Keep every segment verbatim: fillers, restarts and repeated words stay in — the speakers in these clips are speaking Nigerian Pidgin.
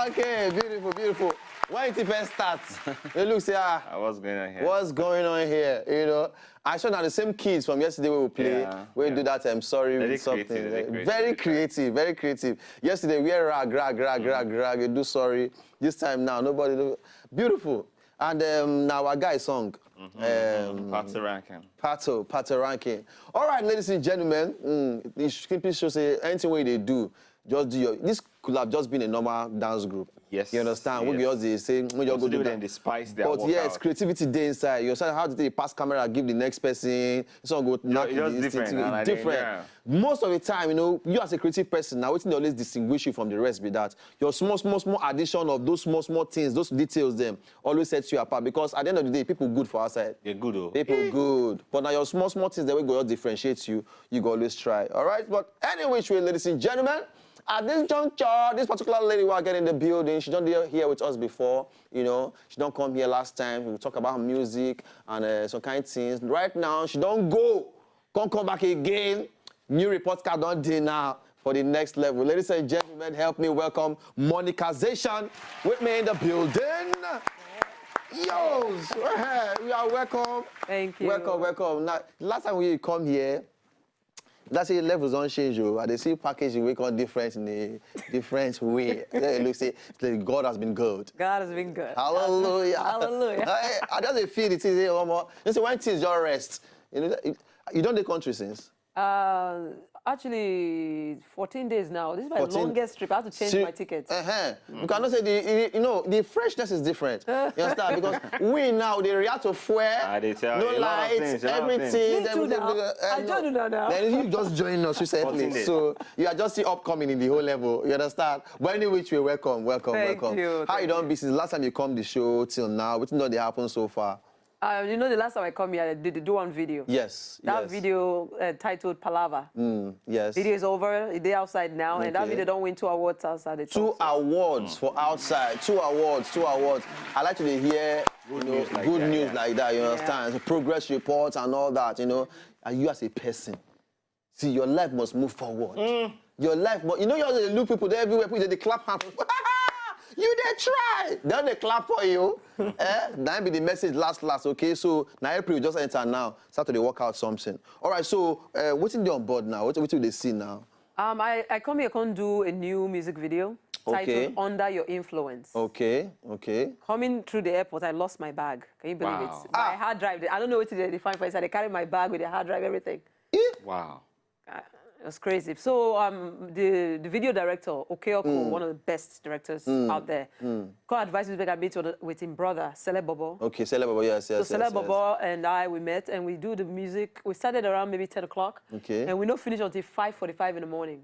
Okay, beautiful, beautiful. When it first starts, you look say, ah, Uh, what's going on here? What's going on here? You know, I saw now the same kids from yesterday we will play. Yeah, We yeah. do that. I'm sorry, Very with something. creative, very creative. Very creative, very creative. Yesterday we had rag, rag, rag, rag, rag. You do sorry. This time now, nobody. Do... Beautiful. And um, now our guy song. Um, Party ranking. Pato, Pato Ranking. All right, ladies and gentlemen, mm, you should simply show say anything way they do, just do your. This could have just been a normal dance group. Yes, You understand? We yes. just dey say, we just go Today do then that. They spice their But workout. Yes, creativity dey inside. You understand how to take pass camera, give the next person. This one go knock It's just this thing, different. and I different. Yeah. Most of the time, you know, you as a creative person, now wetin dey always distinguish you from the rest be that your small, small, small addition of those small, small things, those details, them always sets you apart. Because at the end of the day, people good for outside. They're good, though. People good. But now your small, small things that will go differentiate you, you go always try. All right? But any which way, ladies and gentlemen, at this juncture, this particular lady we are getting in the building, she don't did here with us before, you know, she don't come here last time. We talk about music and uh, some kind of things. Right now, she don't go, come come back again. New report card don't day now for the next level. Ladies and gentlemen, help me welcome Monica Zation with me in the building. Yo, you are welcome. Thank you. Welcome, welcome. Now, last time we come here, that's say levels don't change. Oh. I dey see packaging we come different in a different way. Then it looks say it's like God has been good. God has been good. Hallelujah. Hallelujah. I, I just dey feel it. Say, oh, you see, when things just rest, you know, you, you don't the country since. Uh, actually, fourteen days now. This is my fourteen. Longest trip. I have to change See, my ticket. Uh-huh. You cannot say the you- you know the freshness is different. You understand? Because we now they react to fare, Ah, they tell no you a lot of lights, things, a lot of everything. things. Me too now. uh, I joined una now. Then you just join us recently, fourteen days. So you are just still upcoming in the whole level. You understand? But any which way, welcome, welcome, Thank welcome. you, How thank you don't be since last time you come the show till now? What you know they happen so far? Uh, you know, the last time I come here, I did do one video. Yes. That yes. video uh, titled Palava. Mm, yes. Video is over. It's outside now, and that Okay. video don't win two awards outside the Two top. So- awards for outside. Two awards. Two awards. I like to dey hear Good you know, news like good that, news yeah. Like that. You Yeah. understand? So progress reports and all that. You know, and you as a person, see your life must move forward. Your life, but you know, you always look people there everywhere. People they, they clap hands. You they try. Then they clap for you. Eh? That be the message last last. Okay, so now April just enter now. Start to dey work out something. All right. So uh, what's in there on board now? What what do they see now? Um, I, I come here, come do a new music video Okay. titled Under Your Influence. Okay. Okay. Coming through the airport, I lost my bag. Can you believe Wow. it? My hard drive. I don't know what they find for inside. They carry my bag with the hard drive, everything. Wow. Uh, it was crazy. So um, the the video director, Okeoko, one of the best directors out there, God advised me to make a meet with, with him brother, Sele Bobo. Okay. Celeb Bobo. Yes. Yes. So Sele yes, yes. Bobo and I, we met and we do the music. We started around maybe ten o'clock. Okay. And we don't finish until five forty-five in the morning.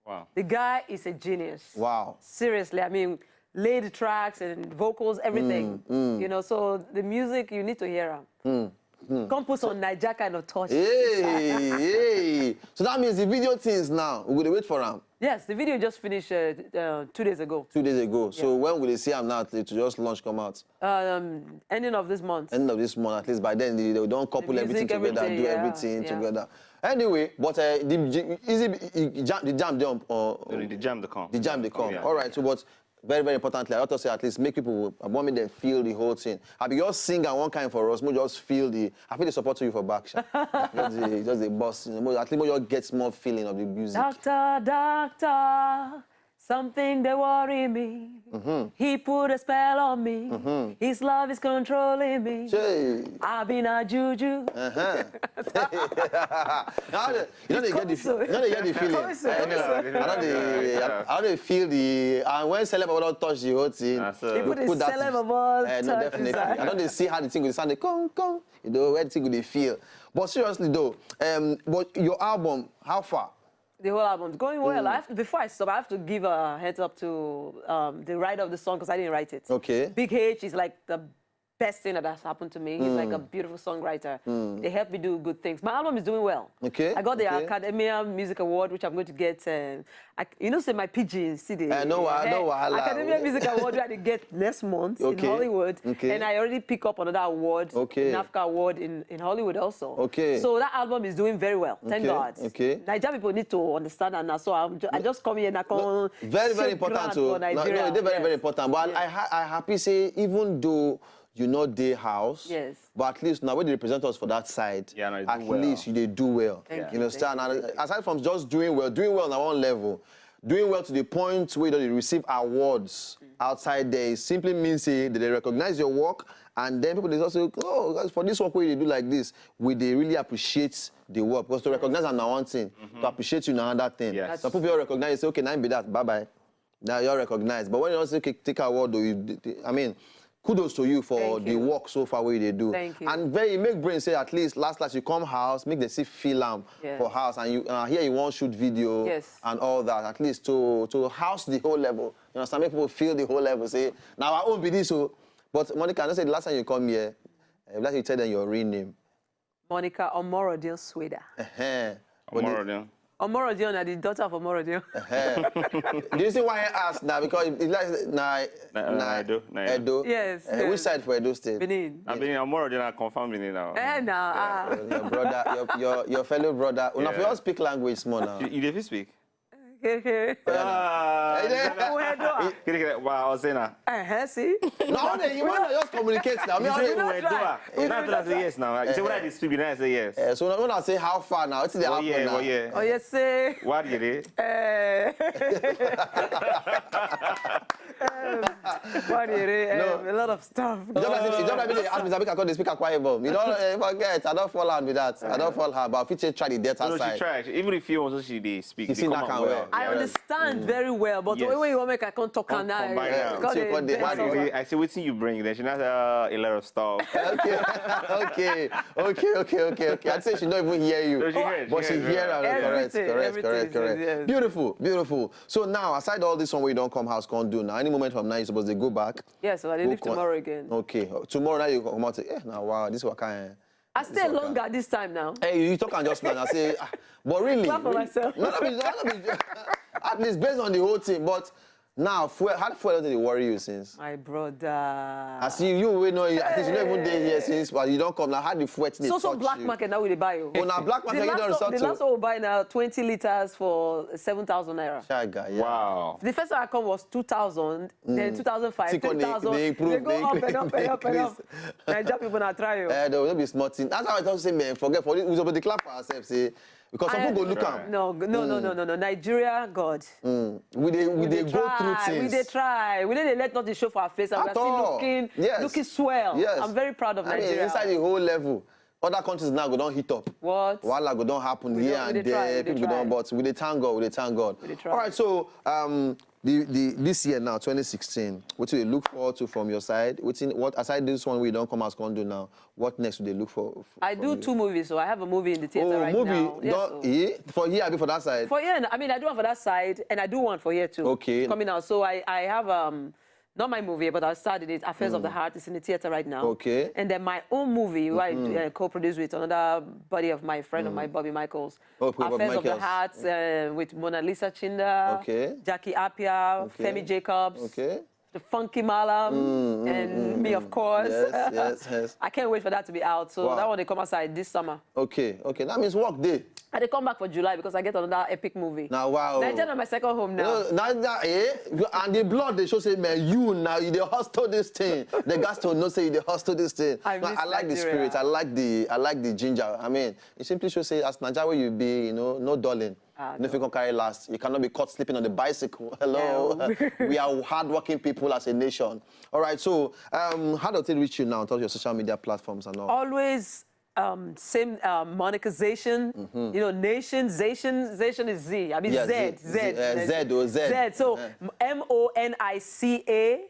Wow. The guy is a genius. Wow. Seriously, I mean, lead tracks and vocals, everything. Mm, You know, so the music, you need to hear him. Come put on Naija kind of touch. Hey, hey. So that means the video things now. We gonna wait for them. Yes, the video just finished uh, uh, two days ago. Two days ago. So when will they see them now to just launch come out? Um, ending of this month. End of this month, at least by then they, they don't couple The everything music, together, everything, do yeah, everything yeah. Together. Anyway, but uh, the, the, is it, the jam, the jam jump or The jam the come. The jam they come. Yeah. All right. So, but very, very importantly, I want to say at least make people. I want me them feel the whole thing. I be just sing and one kind for us. We just feel the. I feel the support to you for back. Sha. just the, just the boss. You know, at least we just get small feeling of the music. Doctor, doctor, something they worry me. He put a spell on me. His love is controlling me. Hey. I've been a juju. Uh-huh. Now the, you know they get the Come so. you know they get the feeling. Come so, I come know, so. I know they I know they feel the and when celeb about touch the whole thing. That's, uh, He put we his put that celeb about Eh, no, touch definitely. inside. I know they see how the thing will sound. They come come. You know where the thing will they feel. But seriously though, um, but your album, how far? The whole album is going well. Mm. I have to, before I stop, I have to give a heads up to um, the writer of the song because I didn't write it. Okay. Big H is like the best thing that has happened to me. He's like a beautiful songwriter. They help me do good things. My album is doing well. Okay, I got the okay. Academia Music Award, which I'm going to get. Uh, I, you know, say my pidgin, see the Eh, no wa- no wahala. Academia Music Award that I get next month Okay. in Hollywood, Okay. and I already pick up another award, Okay. NAFCA award in, in Hollywood also. Okay. So that album is doing very well. Thank Okay, God. okay. Nigeria people need to understand that now. So I'm ju- I just come here and I come Very, very shake important ground to for Nigeria. No, no, they're very, Yes. very important. But I, ha- I happy say, even though you not dey house, Yes. but at least now when they represent us for that side, Yeah, no, you at do well. least you they do well. Thank You you, understand? thank And aside from just doing well, doing well on one level, doing well to the point where you receive awards outside there, it simply means say that they recognize your work, and then people they also, oh, for this work where you do like this, we they really appreciate the work, because to recognize am na one thing, to appreciate you na another thing. Yes. Some people you recognize, say, okay, now be that, bye bye. Now you're recognized. But when you also take take award, though, you, I mean, kudos to you for Thank the you. work so far where they do. Thank you. And very make brain say at least last last you come house, make the see feel am Yes. for house, and you uh, here you want shoot video Yes. and all that. At least to to house the whole level. You understand? Make people feel the whole level. Say now I won't be this so. But Monica, I know say the last time you come here, uh, last you tell them your real name. Monica Omorodion Sweda. Eh, but the- Omorodion. Omorodion are the daughter of Omorodion. Do you see why I asked now? Because it's like na Na- na Edo, na Edo. Edo. Yes, Eh, yes. Which side for Edo State? Benin. I mean, Omorodion, I confirm Benin now. Eh, now. Ah. Your brother, your, your, your fellow brother. Una Yeah. for all speak language small now. You, you dey fit speak? Okay, okay. Ah, Uhedo. Kiri kiri, wow, Osena. Uh-huh, see? No, they, you want to just communicate now. Me, You I say don't- not Uhedo. try. You not try to say yes now. You say what I dey speak, you not say yes. Eh, so when I say how far now, it's the Oh happen yeah, now. oh yeah. Oh, yes, say. What did it? Eh. What did it? No. Um, a lot of stuff. It's just like, it's just like me, they ask me, I call the speaker quiet bomb. You don't eh, forget. I don't fall out with that. I don't fall out, but I fit try the debt No, she aside. tried. Even if you also she dey speak, She they see come that out can well. well. I Yes. Understand very well, but Yes. when, when you want make I come talk Come- and now, combine now. because So they what they- bend what I over. say, I say, wetin you bring? Then she not uh, a lot of stuff. Okay, okay, okay, okay, okay. I say she don't even hear you. No, she heard, But she she heard, hear yeah. am. Correct, Everything, correct, everything correct, is- correct. yes. Beautiful, beautiful. So now, aside all this one where you don't come house, can't do now. Any moment from now, you're supposed to go back. Yes, so I dey Go leave con- tomorrow again. Okay, tomorrow now you come out. Say, eh, now wow, this one kind. I stay longer this time now. Hey, you talk and just now. I say, ah, but really, Clap for really- myself. No, no, no, no, at least based on the whole thing. But now, fuel, how fuel does it worry you since? My brother. I see you, we know. I think you don't even dey here since, but you don't come now. How the fuel thing So so touch black you? market now we dey buy o. Oh, now black The market you last, don't one, the settle. Last one we buy now twenty liters for seven thousand naira. Chaga, yeah. Wow. The first time I come was two thousand, then two thousand five, See, come dey- three thousand. dey improve, They go dey up and up and up and up. Naija people na try o. Eh, there will not be small thing. That's how I talk say, man, forget for this. We suppose to clap for ourselves, say, because some I- people go look Try. am. No, no, no, no, no, no. Nigeria, God. We dey we dey go through Try. We things. Dey try. We dey let nothing show for our face, and At we're still all. Looking, Yes. Looking swell. Yes. I'm very proud of I mean, Nigeria. Inside the whole level, other countries now go don't hit up. What? Wahala go don't happen We here don't- we and dey try, there. we dey People try. Don't, but we dey thank God. We dey thank God. We dey try. All right. So um, the the this year now, twenty sixteen. What do you look forward to from your side? What in, what aside this one we don't come as can do now? What next do they look for? for I from do you? Two movies, so I have a movie in the theater Oh, right movie. now. Yes, Don't, so. Eh? For here, be for that side. For here, I mean, I do one for that side, and I do one for here too. Okay. It's coming out. So I, I have um, not my movie, but I started it. Affairs of the Heart is in the theater right now. Okay. And then my own movie, where I uh, co-produce with another buddy of my friend of my, Bobby Michaels. Okay, Bobby Affairs of the Michaels. Heart uh, with Mona Lisa Chinda, Okay. Jackie Appiah, Okay. Femi Jacobs, Okay. The Funky Malam, and me, of course. Yes, yes, yes. I can't wait for that to be out. So Wow. That one they come outside this summer. Okay, okay. That means work day. I dey come back for July because I get another epic movie. Now, wow. Nigeria na my second home now. No, now, now, eh? And the blood they show say, man, you now you dey hustle this thing. The gas to know say you dey hustle this thing. I No, miss I like the Nigeria. Spirit. I like the I like the ginger. I mean, it simply shows say as Nigeria where you be, you know, no darling. Ah, No, if you can carry last, you cannot be caught sleeping on the bicycle. Hello, Yeah. We are hardworking people as a nation. All right, so um, how does it reach you now? Talk your social media platforms and all. Always um, same uh, monetization. You know, nation, zation, zation is Z. I mean Yeah, Z, Z, Z, Z, uh, Z, oh, Z. Z. So Uh-huh. M O N I C A,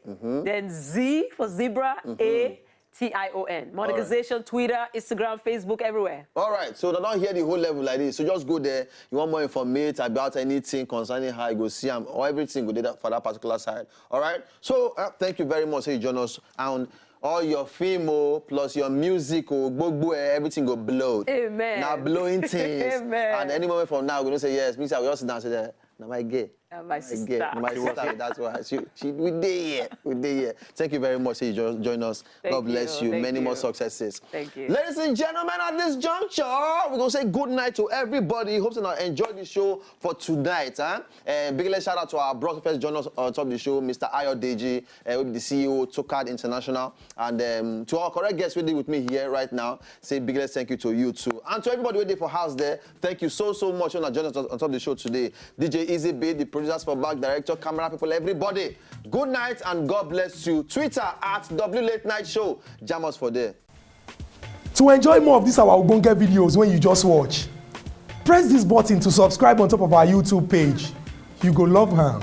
then Z for zebra, A T I O N. Monetization, Twitter, Instagram, Facebook, everywhere. All right, so they don't hear the whole level like this. So just go there. You want more information about anything concerning how you go see them or everything go do that for that particular side. All right. So uh, thank you very much. Say you join us. And all your film o, plus your music o, gbogbo eh, everything go blow. Amen. Na blowing things. Amen. And any moment from now, we gonna say yes. Me say we all sit down and say that. Na my gay. Uh, my My sister. gay. Na my sister. That's why she, she we dey here. We dey here. Thank you very much. Say you jo- join us. Thank God bless you, you. thank Many more you. Successes. Thank you. Ladies and gentlemen, at this juncture, we're gonna say good night to everybody. Hope you enjoy the show for tonight. Huh? And big shout out to our broadcast journalist on top of the show, Mister Ayo Deji, uh, with the C E O Tokad International, and um, to our correct guests waiting with me here right now. Say biggest thank you to you too, and to everybody waiting for house there. Thank you so so much on joining us on top of the show today. D J Easy Beat, the producers for back, director, camera people, everybody. Good night and God bless you. Twitter at W Late Night Show. Jam us for there. To enjoy more of these our ogbonge videos when you just watch, press this button to subscribe on top of our YouTube page. You go love am.